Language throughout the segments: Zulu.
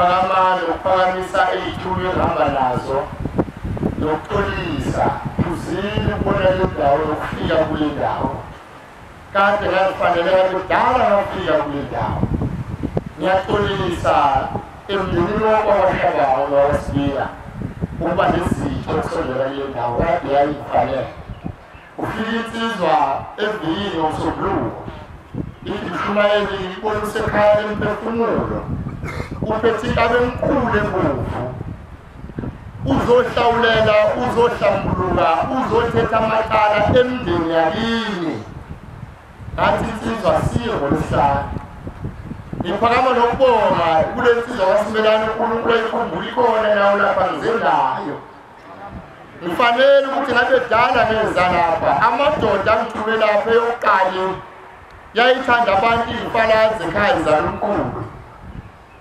Ngiphakama nokuphakamisa iy'thulo engihamba nazo nokuxolisa phuzile ukubona le ndawo nokufika kule ndawo. Kade ngakufanele kudala ngafika kule ndawo. Ngiyaxolisa emndenini wakwaShabangu nowaSibiya ukuba nezitho okusondela kule ndawo kade yayifanele. Ufika insizwa evikini ngoMsombuluko ithi mshumayeli ngibona usekhaya lemphefumulo uphethe inkabi enkulu ebomvu uzohlawulela uzohlambuluka uzothetha amacala emndeni yakini. Ngathi insizwa siye ngolwesihlanu. Ngiphakama nokubonga kule nsizwa kaSimelane uNkulunkulu ayikhumbula ikhona nawo lapha ngize nayo. Ngifanele ukuthi ngabe dala ngeza lapha amadoda angithume lapha eyokuqala yayithanda abantu iy'mfalazi ekhaya zalomkhulu.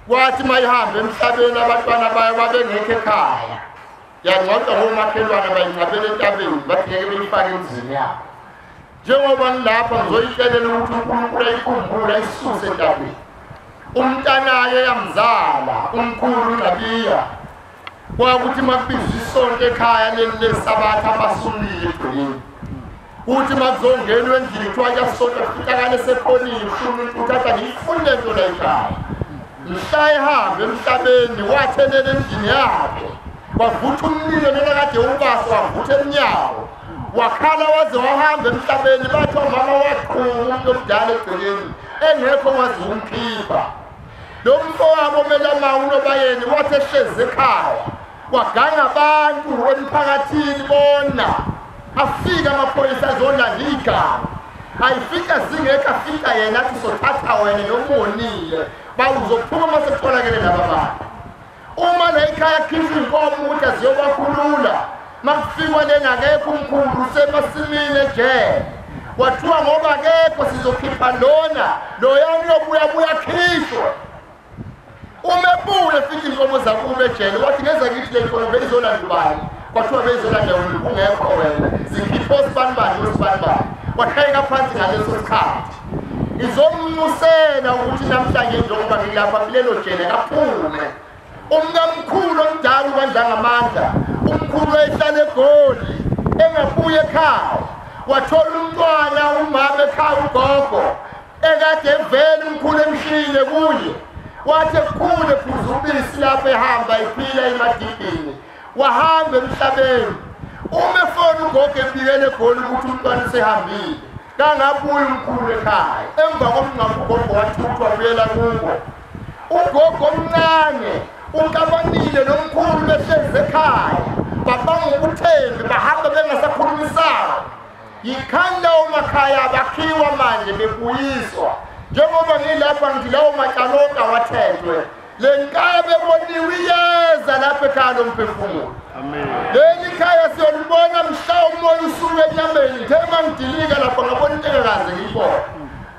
Kwathi uma ihambe emhlabeni abantwana bayo babengekho ekhaya yangcwatshwa ngomakhelwane bayingcwabela entabeni bathi ngeke beyifake emzini yabo. Njengoba ngilapha ngizoyitshelela ukuthi uNkulunkulu ayikhumbula isisuse entabeni. Umntanayo yamzala umkhulu uNgabiya kwakuthi uma kubizwa isonto ekhaya leli lesabatha abasumile egcekeni. Uthi uma kuzongenwa endlini kuthiwa kuyasonto kufihlakale sekhonile umuntu uthatha ngiyifuni le nto la ekhaya. Mhla ehambe emhlabeni wathelela endlini yakhe wavutha umlilo lona kade ubasa wavutha emnyango wakhala waze wahamba emhlabeni. Bathi umama waqhuma umuntu omdala egcekeni engekho wazi ukumkhipha. Lo mfowabo melama uNobayeni wathi ehlezi ekhaya waganga abantu emphakathini bona afika amaphoyisa azolanda igama ayifika zingekho afika yena athi sothatha wena nomonile bawuzophuma uma sekutholakele laba bantu. Uma la ekhaya khishwa inkomo ukuthi aziyobakhulula makufikwa lena akekho umkhulu usemasimini ejele kwathiwa ngoba akekho sizokhipha lona loyana uyobuya buya khishwe. Uma ebuya efika inkomo zakubo ejele wathi ngeza kithi le nkomo beyizolanda ubani kwathiwa beyizolanda wena kungekho wena zikhipha osibanibani osibanibani washayeka phansi ngaleso sikhathi. Ngizomnxusela ukuthi namhlanje njengoba ngilapha kulelo jele kaphume umkamkhulu omdala uBandlangamandla umkhulu wayehlala eGoli engabuye ekhaya wathola umntwana umama ekhaya ugogo ekade evele umkhulu emshiyile kuye wathi ekukhule phuza ubisi lapho ehamba ephila emadibhini wahamba emhlabeni. Uma efona ugogo embikele eGoli ukuthi umntwana usehambile kangabuyi umkhulu ekhaya. Emva komngcwabo ugogo wathuthwa wabuyela kubo. Ugogo omncane unkabanile nomkhulu behlezi ekhaya babanga ubuthembi bahamba bengasakhulumisana. Yikhani lawo makhaya bakhiwa manje bebuyiswa njengoba ngilapha ngithi lawo macala onke awathethwe. Le nkabi eboniwe iyeza lapha ekhaya lomphefumulo. Leli khaya siyolibona mhla umoya usuke enyameni. Ngithe uma ngidilika lapha ngabona into engakaze ngiyibone.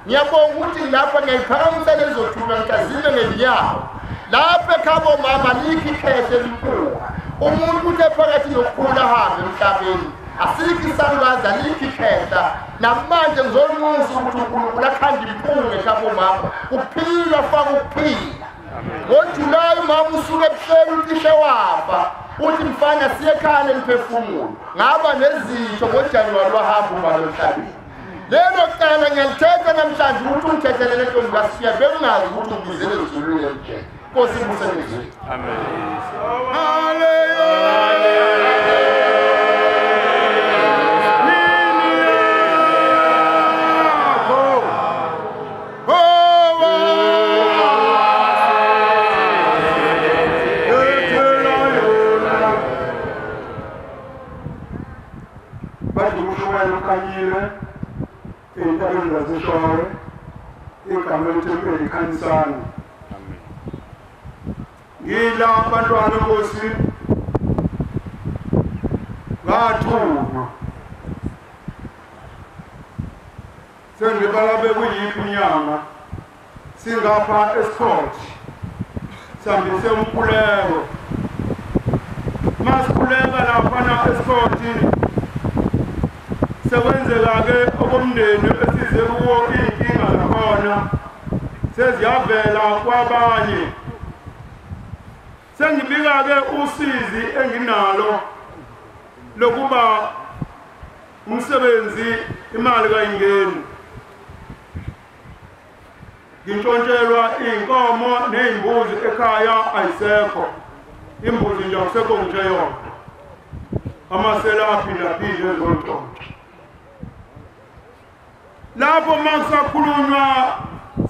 Ngiyabonga ukuthi lapha ngiyayiphakamisa lezo thuba ngikazime ngenyawo. Lapha ekhabo mama likho ikhehle elimpunga. Umuntu uthe phakathi nokukhula ahambe emhlabeni asikho isalukazi alikho ikhehla. Namanje ngizonxusa ukuthi uNkulunkulu akhande impunga ekhabo mama uphila afake ukuphila. NgoJulayi umama usuke ebuhleni ucishe wafa uthi mfana siye ekhaya lemphefumulo ngaba nezitho ngoJanuwari wahamba umama emhlabeni. Lelo cala ngiyalithetha namhlanje ukuthi ungithethelele ntombi kaSibiya bengingazi ukuthi ungibizele ezulwini emjele. Nkosi ibusise. Amen. Ngila abantwana Nkosi ngathunywa sengibala bekuyiphi inyanga singapha eScotch sihambise umkhuleko masikhuleka laphana eScotch sekwenzeka-ke okomndeni esize kuwo iy'nkinga zakhona seziyavela kwabanye. Sengibika-ke usizi enginalo lokuba umsebenzi imali kayingeni. Ngintshontshelwa iy'nkomo ney'mbuzi ekhaya ayisekho. Imbuzi nje akusekho ngisho eyodwa. Amasela aphindaphinde ezontshontsha. Lapho uma kusakhulunywa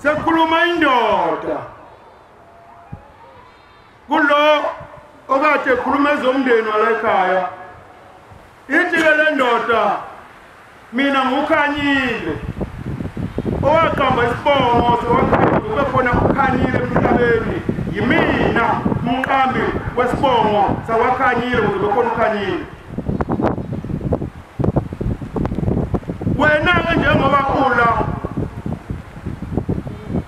sekukhuluma indoda. Kulo okade ekhuluma ezomndeni wala ekhaya. Ithi-ke le ndoda mina nguKhanyile. Owaqamba isibongo sowakhanyile kube khona uKhanyile emhlabeni. Yimina umqambi wesibongo sakwaKhanyile ukuze kube khona uKhanyile. Wena-ke njengoba ula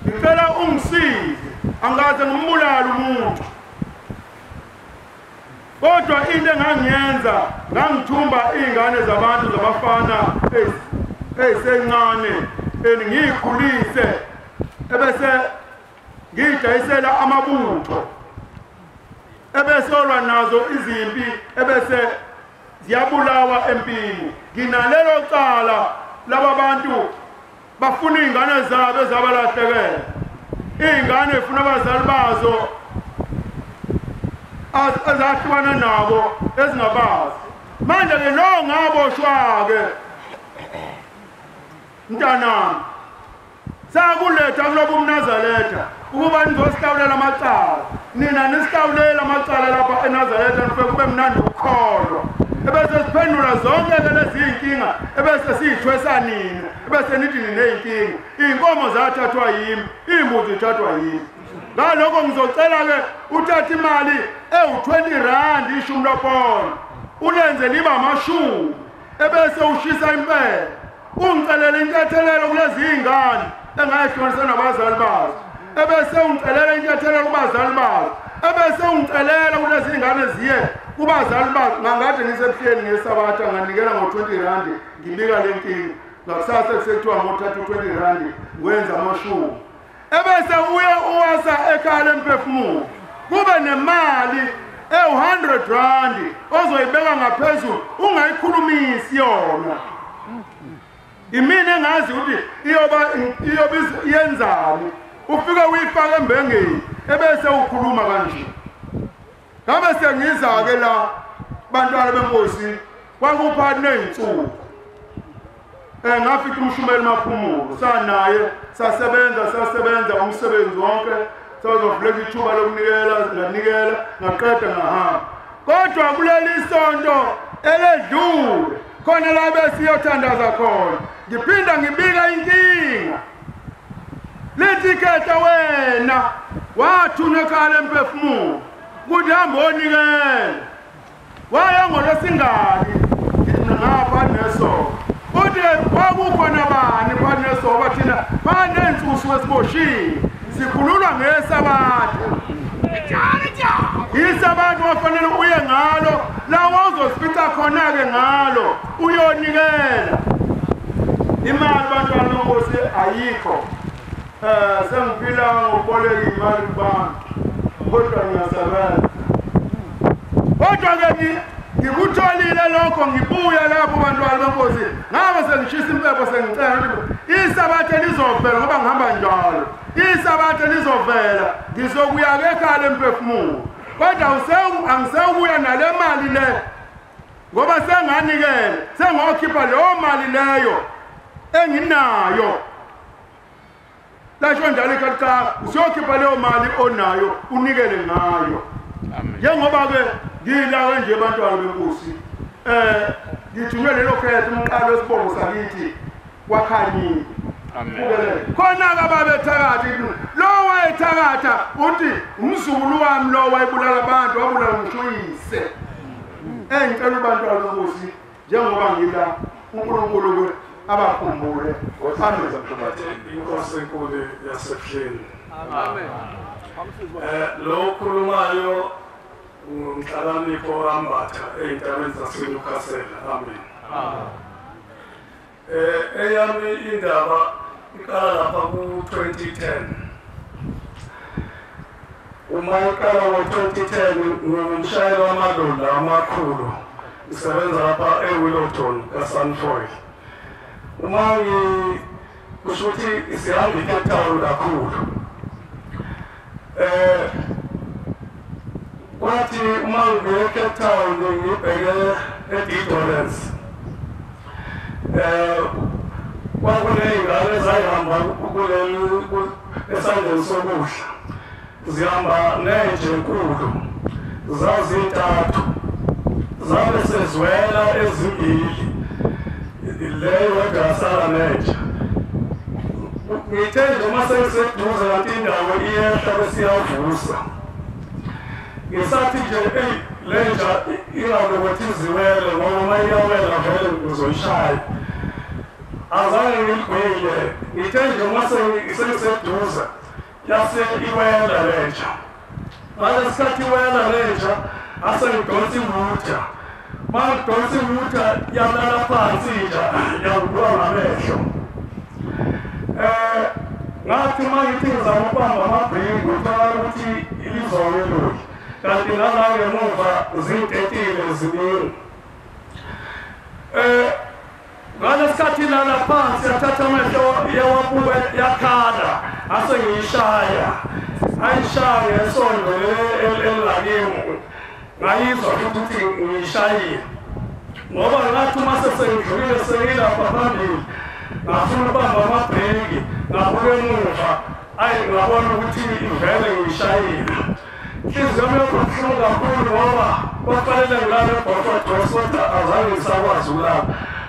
ngicela ungisize, angaze ngimbulale umuntu. Kodwa into engangiyenza ngangithumba iy'ngane zabantu zabafana ezisencane engiyikhulise ebese ngiyidayisela amabutho ebesolwa nazo izimpi ebese ziyabulawa empini. Nginalelo cala laba bantu bafuna iy'ngane zabo ezabalahlekela. Iy'ngane zifuna abazali bazo ezahlukana nabo ezingabazi. Manje-ke lo ngaboshwa-ke mntanami sakuletha kulobu umNazaretha ukuba nizosihlawulela amacala. Nina nisihlawulela amacala lapha eNazaretha nifike kube mnandi ukukholwa. Ebese siphendula zonke-ke lezi iy'nkinga ebese siyithwesa nina, ebese nithi niney'nkinga. Iy'nkomo zathathwa yimi, iy'mbuzi zithathwa yimi. Ngalokho ngizocela-ke uthathe imali ewu-20 rand ishumi lopolo ulenze liba amashumi ebese ushisa impela. Ungicelela intethelelo kulezi iy'ngane engayihlukanisa nabazali bazo, ebese ungicelela intethelelo kubazali bazo, ebese ungicelela kulezi iy'ngane ziye kubazali bazo. Ngangade ngisebuhleni ngesabatha nganikela ngo-20 rand ngibika le nkinga. Ngakusasa kusekuthiwa ngothatha u-20 rand ngwenza amashumi. Ebese uye uwasa ekhaya lemphefumulo kube nemali ewu-100 rand ozoyibeka ngaphezulu ungayikhulumisi yona. Imina engazi ukuthi iyoba yenzani. Ufike uyifake embengeni ebese ukhuluma kanje. Ngabe sengiza-ke la bantwana benkosi kwakuphathi ney'nsuku. Ngafika umshumeli Maphumulo sanaye sasebenza umsebenzi wonke, sazovuleka ithuba lokunikela, nganikela ngaqeda ngahamba. Kodwa kuleli sonto eledlule khona la besiyothandaza khona ngiphinda ngibika inkinga. Lithi khetha wena wathunywa ekhaya lemphefumulo ukuthi hamba onikela. Waya ngolwesingaki ngapha nesonto. Uthi kwakukhona bani banesoba thina banensusu esiboshiwe sikhululwa ngesabatha. Isabatha wafanele uye ngalo la wawuzosifica khona-ke ngalo uyonikela. Imali bantwana benkosi ayikho. Sengiphila ngokuboleka imali kubantu kodwa ngiyasebenza. Kodwa-ke ngikutholile lokho ngibuya lapho bantwana benkosi ngabe sengishisa impepho sengicela isabatha lizovela ngoba ngihamba njalo. Isabatha lizovela ngizokuya-ke ekhaya lemphefumulo. Kodwa angisewukuya nale mali le ngoba senganikele sengokhipha leyo mali leyo enginayo. Lasho njalo ikhadi cha usiyokhipha leyo mali onayo unikele ngayo. Njengoba-ke ngila nje bantwana benkosi ngithunywe lelo khetha umqalo wesibongo sakithi kwaKhanyile. Khona-ke ababethakatha lo wayethakatha uthi umzukulu wami lo wayebulala abantu wabulala ngisho uyise. Engicela ubantwana benkosi njengoba ngila uNkulunkulu abakhumbule. Amen. Inkosi enkulu yasebuhleni. Amen. Lo okhulumayo uNhlakanipho kaMbatha ey'ntabeni zaseNewcastle. Amen. Eyami indaba iqala lapha ku-2010. Uma iqala ngo-2010 ngumshayeli wamaloli amakhulu ngisebenza lapha eWillowton kaSunfoil. Uma kusho ukuthi sihamba iCape Town kakhulu. Kwathi uma ngiye eCape Town ngibheke eDidolens. Kwakuney'ngane ezayihamba kuleli esandleni sokudla. Zihamba nenje enkulu zazintathu zabe sezwela ezimbili leyo yasala nenja. Ngithe nje uma sengiseduze kanti indawo iyehla bese iyavusa. Ngisathi nje eyi lenja ingalokothi iziwele ngoba uma iyawela vele ngizoyishaya. Azange ngiligwile, ngithe nje uma sengiseduze yase iwela lenja. Ngalesikhathi iwela lenja ase ngidonsa iwutha. Uma ngidonsa iwutha yalala phansi inja yavuka ngamehlo. Ngathi uma ngithi ngizama ukubamba amabringi uthola ukuthi ilizolo eloli kanti nala ngemuva zintetile ziningi. Ngalesikhathi ilala phansi yathatha amehlo yawabuka yakhala ase ngiyishaya. Ayishaya ngesondo elakimi ngayizwa futhi ukuthi ngiyishayile ngoba ngathi uma sesengidlulile sengilapha phambili ngafuna ukubamba amabhreki ngabuka emuva ayi ngabona ukuthi ivele ngiyishayile. Inhliziyo yami yabuhlungu kakhulu ngoba kwakufanele ngilale eBorford West kodwa azange ngisakwazi ukulala.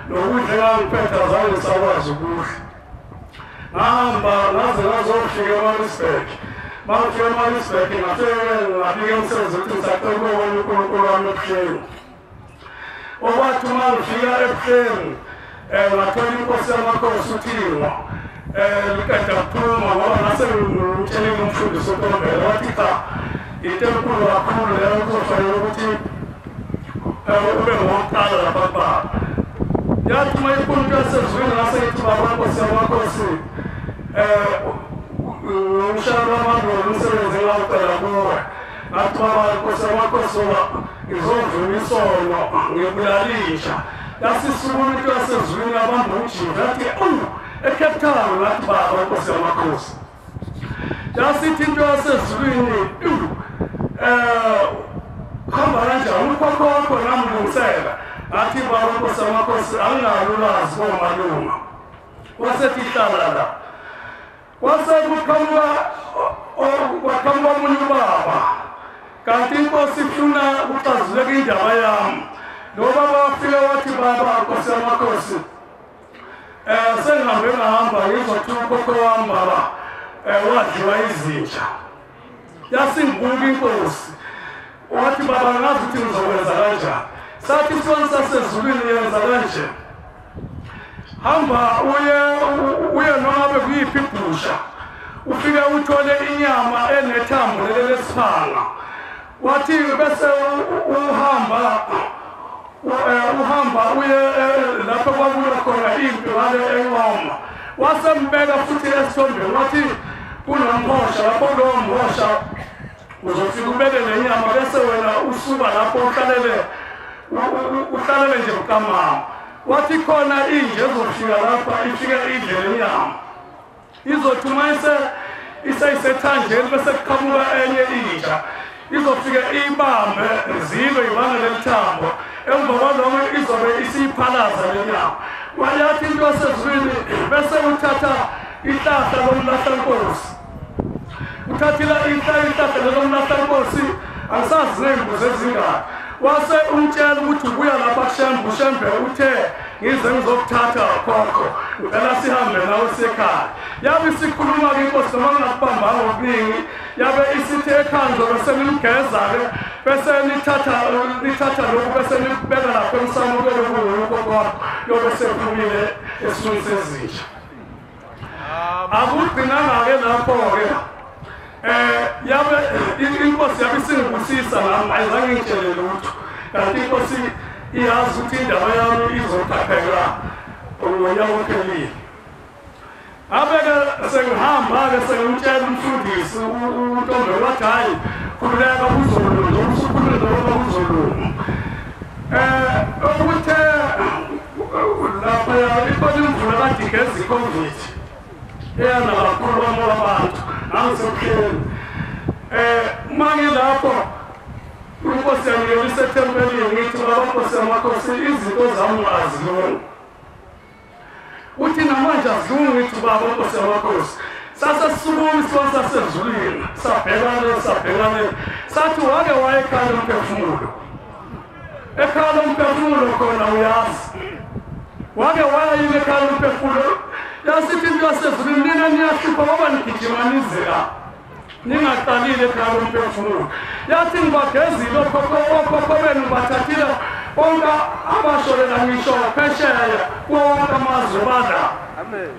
Nokudla engangiphethe azange ngisakwazi ukudla. Ngahamba ngaze ngazofika eMaritzburg. Uma ngifika eMaritzburg ngafike ngabika emsebenzini ukuthi ngisacela ukubona uNkulunkulu wami ebuhleni. Okwathi uma ngifika ebuhleni ngathola inkosi yamakhosi uThingo liqeda kuphuma ngoba ngase ngimtshelile umfundisi uNtombela wathi cha into enkulu kakhulu leyo kuzofanele ukuthi ube ngowokuqala lapha kubaba. Yathi uma inkulu into yasezulwini ngase ngithi baba nkosi yamakhosi umshayeli wamaloli umsebenzi engawucela kuwe. Ngathi baba nkosi yamakhosi ngoba ngizovuma isono ngibulala inja. Yasisukuma into yasezulwini yabamba ujiva yathi eCape Town. Ngathi baba nkosi yamakhosi. Yasithi into yasezulwini hamba kanjani ukhokho wakho ngamlungisela. Ngathi baba nkosi yamakhosi anginalo ulwazi komalunga. Wasethi hlala la. Kwase kuqhamuka kwaqhamuka omunye ubaba kanti inkosi ifuna ukuxazuleka indaba yami. Lo baba wafika wathi baba nkosi yamakhosi sengihambe ngahamba ngizwa kuthiwa ukhokho wami baba wadliwa izinja. Yasingibuka inkosi wathi baba ngazi ukuthi ngizokwenza kanjani. Sathi isibani sasezulwini yenza kanje. Hamba uye noma ngabe kuyiphi ibhusha ufike uthole inyama enethambo leli lesiphanga. Wathi bese uhamba uye lapho kwakulo khona impi ngale eNqoma. Wasembeka futhi esithombeni wathi kunomhosha lapho kulowo mhosha uzofika ubeke nenyama bese wena usuka lapho uhlalele nje bukamama. Wathi khona inja ezofika lapha ifike idle lenyama. Izothi uma iseyisethanjeni bese kuqhamuka enye inja izofike ibambe zilwe ibanga lelithambo emva kwaloko izobe isiyiphalaza lenyama. Wayathi into yasezulwini bese uthatha ihlahla lomlahlankosi. Uthathila ihlahla lomlahlankosi angisazi ney'mbuzi ezingaki. Wase umtshela ukuthi ubuya lapha kuShembe, uShembe uthe ngize ngizokuthatha khokho ngicela sihambe nawe siyekhaya. Yabe isikhuluma-ke inkosi noma ngingakubambanga okuningi yabe isithi ekhaya ngizobe senimgeza-ke bese nithatha lokhu bese nikubeka lapho emsamo kuyobe kunguye ukhokho wakho yobe sephumile esiswini sezinja. Akugcinanga-ke lapho-ke yabe inkosi yabe isingibusisa nami ayizange ngitshele lutho kanti inkosi iyazi ukuthi indaba yami izoqapheka ngonyaka ophelile. Abeke sengihamba-ke sengimtshela umfundisi uNtombela wathi hhayi Khululeka kuzolunga, usukhululeka ngoba kuzolunga. Okuthe lapha ikhona imvula kade igeza i-COVID. Eyana kakhulu abantu, angisebuhleni. Uma ngilapho inkosi yami isethempelini ngithi baba Nkosi yamakhosi izinto zami azilungi. Uthi namanje azilungi ngithi baba Nkosi yamakhosi. Sasesukuma isiwa sasezulwini sabhekane sathi wake wayekhala umphefumulo. Ekhala umphefumulo khona uyazi. Wake wayile ekhala umphefumulo. Yasithi into yasezulwini nina niyahlupha ngoba nigijima nize la. Ningaqalile ekhala umphefumulo. Yathi ngibagezile okhokho benu bathathile bonke abasholela ngisho phesheya kuwo wonke amazwe bala. Amen.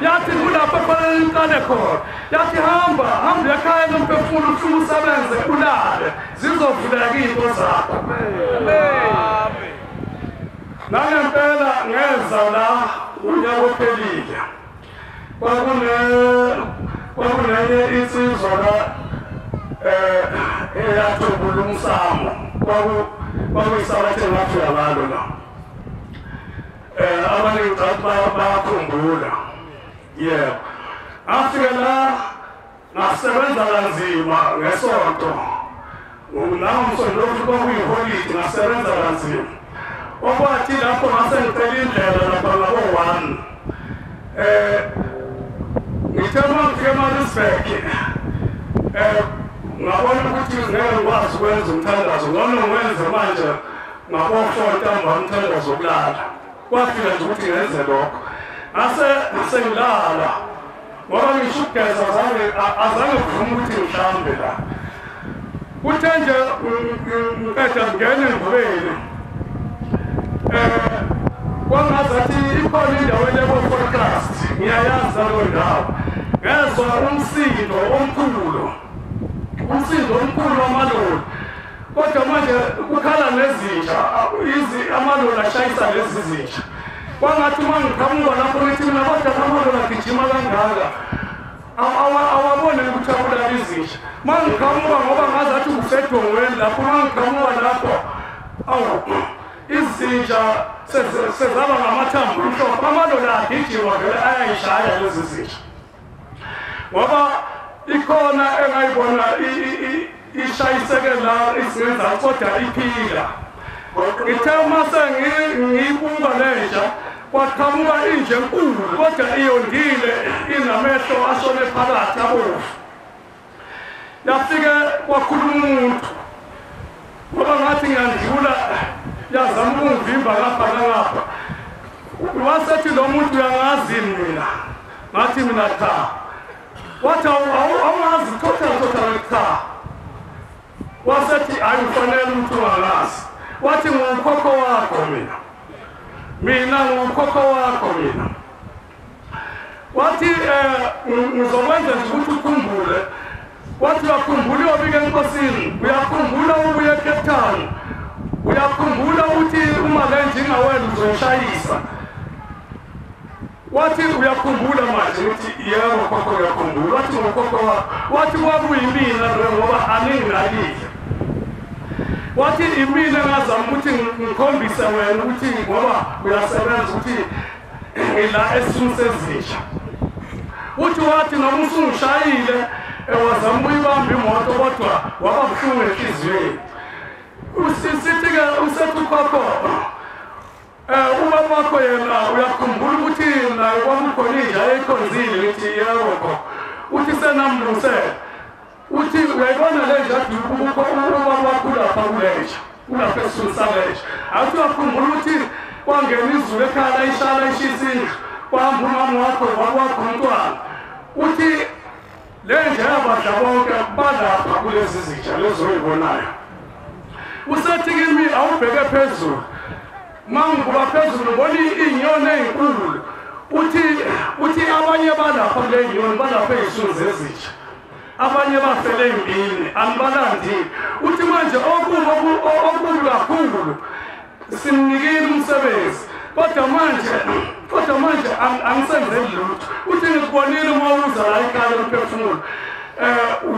Yathi kulapho kufanele niqale khona. Yathi hamba ekhaya lomphefumulo ufike usebenze ulale zizovuleka iy'nto zakho. Amen. Nangempela ngeza la unyaka ophelile. Kwakunenye insizwa la eyathwebula umsamo. Kwakuyisabatha engafika ngalo la. Abaningi bayakhumbula. Yebo. Ngafika la ngasebenza kanzima ngesonto. Nangomsonto kwakuyiholide ngasebenza kanzima. Okwathi lapho ngase ngicela indlela lapha ngabo-1. Ngithe uma ngifika eMaritzburg ngabona ukuthi ngeke ngikwazi ukwenza umthandazo, ngcono ngiwenze manje ngabo-4 ntambama umthandazo wokulala. Kwafika nje ukuthi ngenze lokho. Ngase sengilala ngoba ngisho ukugeza azange kuvume ukuthi ngihlambe la. Kuthe nje ngiqeda ngingena engubeni kwangazathi ikhona indawo elebo-podcast ngiyayazi leyo ndawo. Ngezwa umsindo omkhulu wamaloli. Kodwa manje kukhala nezinja, amaloli ashayisa lezi zinja. Kwangathi uma ngiqhamuka lapho ngithi mina kodwa amaloli agijima kangaka awabone ukuthi abulala izinja. Uma ngiqhamuka ngoba ngazathi kusedongweni lapho, uma ngiqhamuka lapho awu izinja sezaba ngamathambo umhlophe, amaloli agijima vele ayayishaya lezi zinja. Ngoba ikhona engayibona ishayiseke la isingenza kodwa iphila. Ngithe uma sengiyibuka lenja kwaqhamuka inja enkulu kodwa iyondile inamehlo ashone phakathi abovu. Yafike kwakhuluma umuntu ngoba ngathi ngiyandlula yazama ukungivimba ngapha nangapha. Wasethi lo muntu uyangazi mina, ngathi mina cha. Wathi awungazi total cha. Wasethi ayufanele umuntu ungazi. Wathi ngukhokho wakho mina. Mina ngukhokho wakho mina. Wathi ngizokwenza nje ukuthi ukhumbule. Wathi uyakhumbula uyobika enkosini, uyakhumbula ubuye eCape Town, uyakhumbula ukuthi uma le nje ingawena uzoyishayisa. Wathi uyakhumbula manje ukuthi yebo khokho uyakhumbula. Wathi ngukhokho wakho. Wathi kwakuyimina lo ngoba aninginakile. Wathi imina ngazama ukuthi ngikhombise wena ukuthi ngoba uyasebenza ukuthi ngila esiswini sezinja. Uthi wathi noma usungishayile wazama ukuyibamba imoto kodwa waba buhlungu enhliziyweni. Usithi-ke usethi ukhokho ubaba wakho yena uyakhumbula ukuthi naye kwakukhona inja ayeyikhonzile. Ngithi yebo khokho. Uthi senamlungisela. Uthi uyayibona le nja ubaba wakho ulapha kulenja, ulapha esiswini salenja. Athi uyakhumbula ukuthi kwangena izulu ekhaya layishala ishisa indlu, kwahamba umama wakho ubaba wakho umntwana. Uthi le nja yabadla bonke balapha kulezi zinja lezo oyibonayo. Usethi kimi awubheke phezulu. Uma ngibuka phezulu ngibona iy'nyoni ey'nkulu. Uthi abanye balapha kule nyoni balapha ey'swini zezinja. Abanye bafele ey'mpini anibalandile. Uthi manje okubi kakhulu simnikile umsebenzi kodwa manje angisenzeli lutho. Uthi ngikubonile uma uza la ekhaya lomphefumulo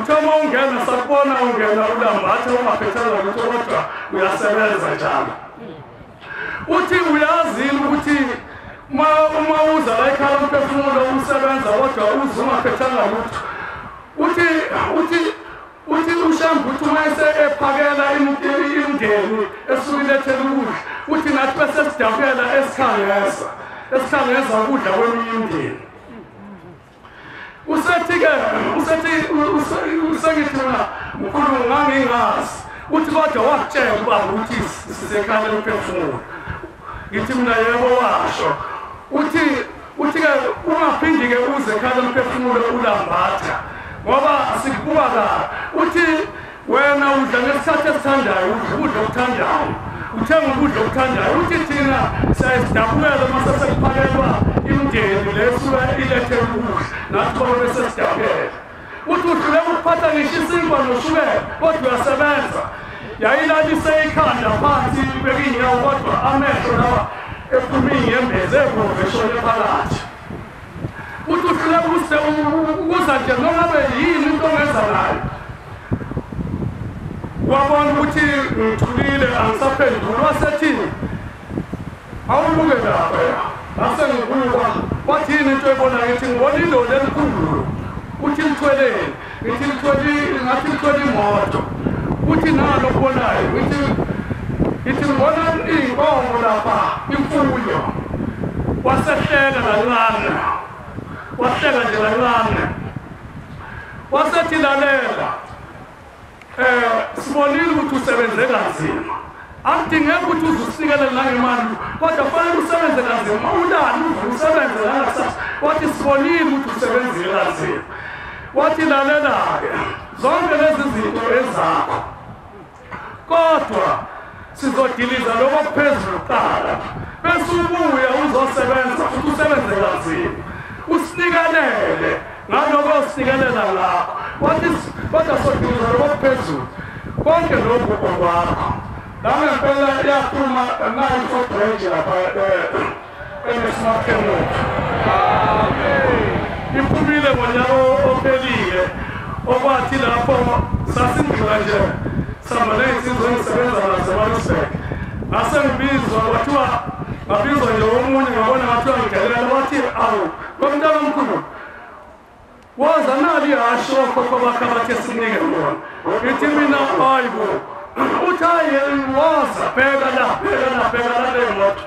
Uthoma ungena sakubona ungena ulambatha ungaphethanga lutho kodwa uyasebenza njalo. Uthi uyazini ukuthi uma uza la ekhaya umphefumulo usebenza kodwa uze ungaphethanga lutho. Uthi uShembe uthi uma ephakela imindeni esuke ilethela ukudla, uthi nathi bese sidabukela esikhangeza ukudla kweminye imindeni. Usethi-ke usengithi mina mkhulu ngangingazi, uthi kodwa wakutshela ubaba ukuthi sisekhaya lomphefumulo. Ngithi mina yebo washo. Uthi-ke ungaphindi-ke uze ekhaya lomphefumulo ulambatha ngoba sikubuka kabi. Uthi wena udla ngesikhathi esithandayo, udla ukudla okuthandayo, uthenga ukudla okuthandayo. Uthi thina siyasidabukela uma sesekuphakelwa imindeni lesuka ilethela ukudla, nathi baba bese sidabukela. Uthi uhluleka ukuphatha ngisho isinkwa noshukela kodwa uyasebenza. Yayilalise ikhanda phansi ibeke iy'nyawo kodwa amehlo lawa ephuma iy'nyembezi ebomvu eshone phakathi. Uthi uhluleka ukuza nje noma ngabe yini into ongenza nayo. Wabona ukuthi ngithulile angisaphenduli, wasethini awubuke lapha. Ngase ngibuka, wathi yini into ebona? Ngithi ngibona iloli elikhulu. Uthi lithweleni? Ngithi ngathi lithwele imoto. Uthi nalo okubonayo? Ngithi ngibona iy'nkomo lapha, imfuyo. Wasehleka kancane, wahleka nje kancane, wasethi lalela, sibonile ukuthi usebenze kanzima. Akudingeki ukuthi uze usikelele nangemali, kodwa kufanele usebenze kanzima, ulale uvuke usebenze nangakusasa. Wathi sibonile ukuthi usebenzile kanzima. Wathi lalela-ke, zonke lezi zinto ezakho, kodwa sizodiliza lokho okuphezulu kuqala, bese ubuya uzosebenza futhi usebenze kanzima, usinikelele ngaloko osikelela ngakho. Wathi kodwa sodiliza lokho okuphezulu, konke lokhu okwakho. La ngempela yaphuma nayo i-Ford Ranger lapha eMakemuka. Iphumile ngonyaka ophelile, okwathi lapho sasindlula nje sihamba ney'nsizwa engisebenza nazo eMaritzburg. Ngase ngibizwa kwathiwa, ngabizwa nje omunye ngabona ngathiwa ngidelela, wathi awu lomntana omkhulu woza nali ihhashi okhokho bakhe abathe sinike lona. Ngithi mina hayi bo. Uthi hayi woza, bheka la, bheka la, bheka la le moto.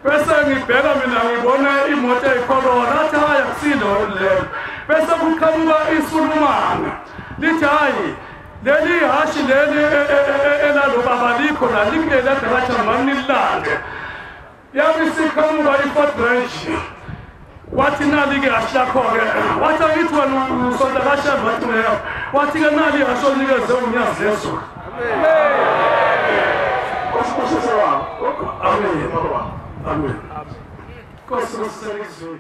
Bese ngibheka mina ngibona imoto eyikhorona, athi hayi akusilo lelo. Bese kuqhamuka isulumane lithi hayi leli hhashi leli elalo baba likho la likuleli ade nililande. Yabe isiqhamuka i-Ford Ranger. Wathi nali-ke ihhashi lakho-ke. Wathi angithi wena usonta kaShembe, wathi yebo. Wathi-ke nali ihhashi olinikeze uNyazi lezulu. Amen. Amen. Nkosi kusele izulu.